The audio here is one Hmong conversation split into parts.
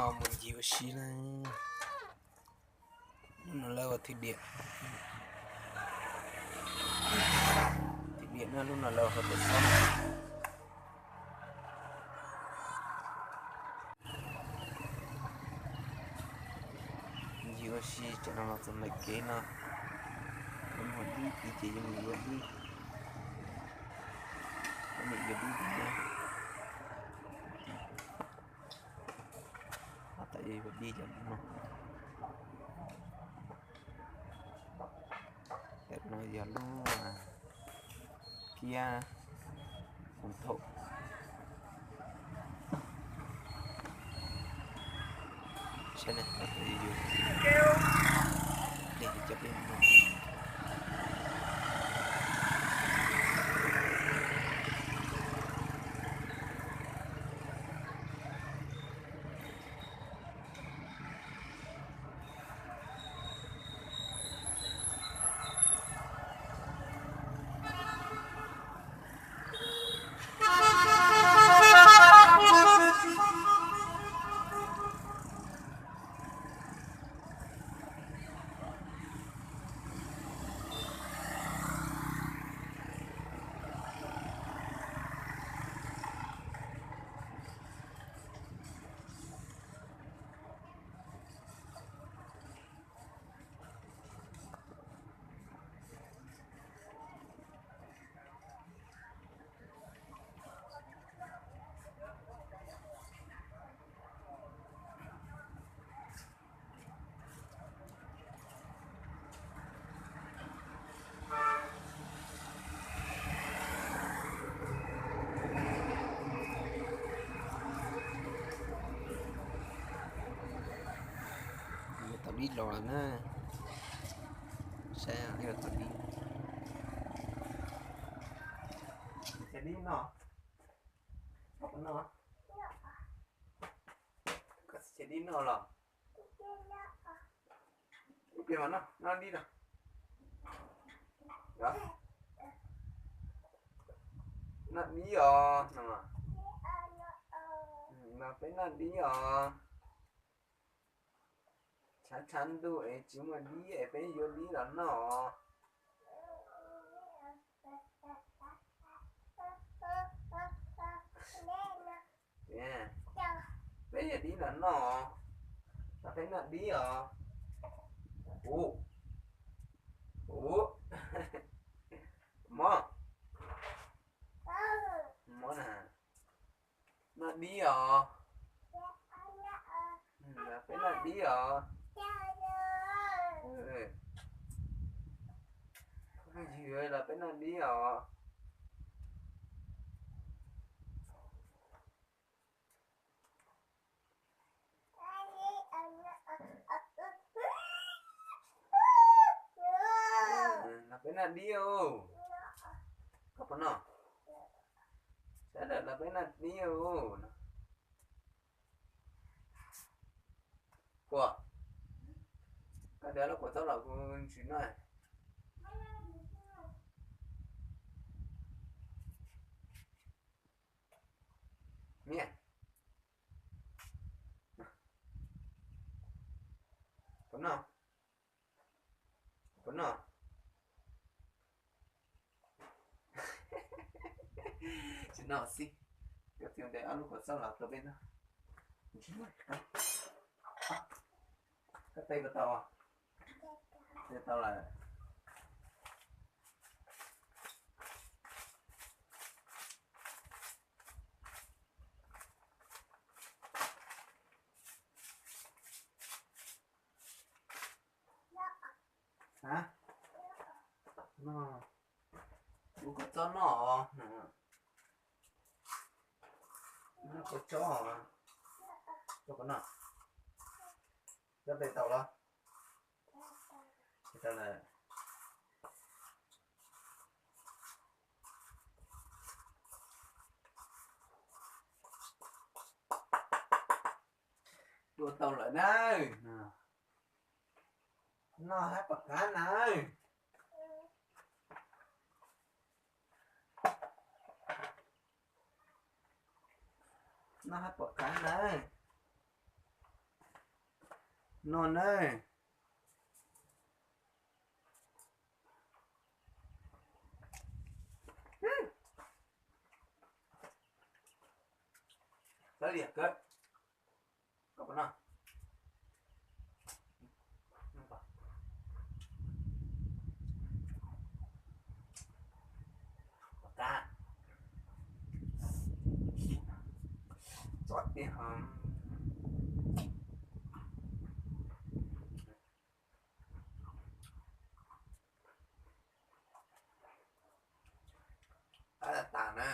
Mus ncig ua si na. Lub no lawv ua thwm diam. Thwm diam na, lub no lawv ua hauv pem xab. Ncig ua si tsam no los txog ntawm kev no. Mus dib tid ces yuav mus yuav dib. Yuav mus yuav dib tid na. Tab tom yuav dib cov no. Tam no yog lub kiab khoom thaum. Saib ne, tab tom yuav dib cov peb no. Tau dib los lawm na. Saib, tau dib. Dib no, dib no los. Ib pliag mas noj dib no. Noj dib os no. Peb noj dib os. Tshav tshav ntuj es tsis muaj dib es peb yuav dib los noj. Peb yuav dib los noj, peb noj dib os. Ub, ub, mob, mob na. Noj dib os. Peb noj dib os. Los peb noj dib os. Los peb noj dib os. Koj puas noj? Sawv daws los peb noj dib os. Kuam, koj tias lub kua txob los kuv tsis noj. Niam, puas noj? Puas noj? Tsis noj xwb. Koj txiv ntes ob lub kua txob los rau peb noj. Koj teb puas tau? Teb tau lawm. Lub kua txob noj os. Noj kua txob os. Koj puas noj? Koj teb tau los? Teb tau lawm. Dua tau lawm na. Noj hab pom kab na. Noj hab pom kab na. No nawb. Txawj liam kawg. Koj puas noj? Pom kab txom tiag. Qab tas tas na.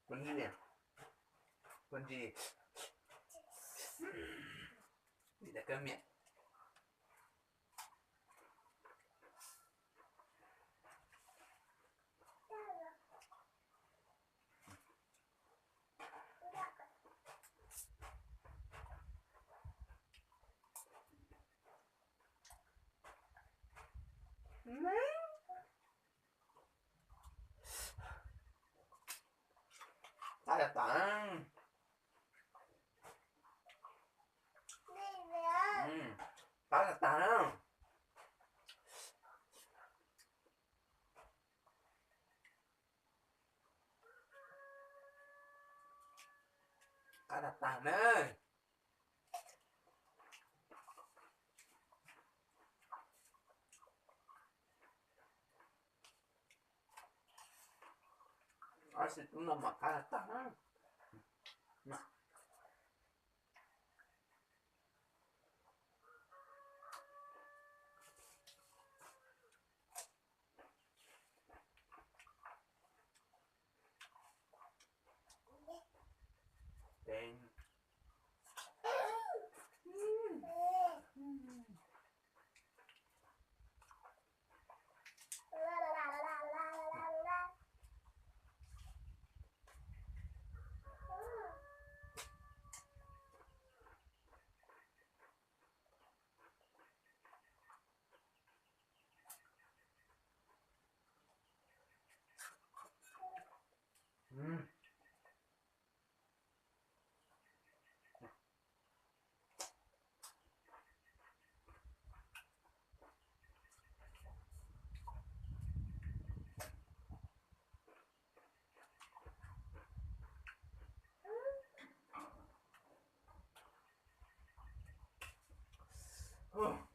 Kua ntsis, kua ntsis, ntsis tas kawg miam. Qab tas tas. Qab tas tas na. Qab tas tas na. Ob xib tub no mas qab tas tas na.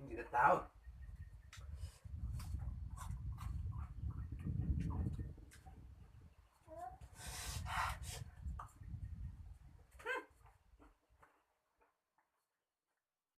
Ntxim tas tas.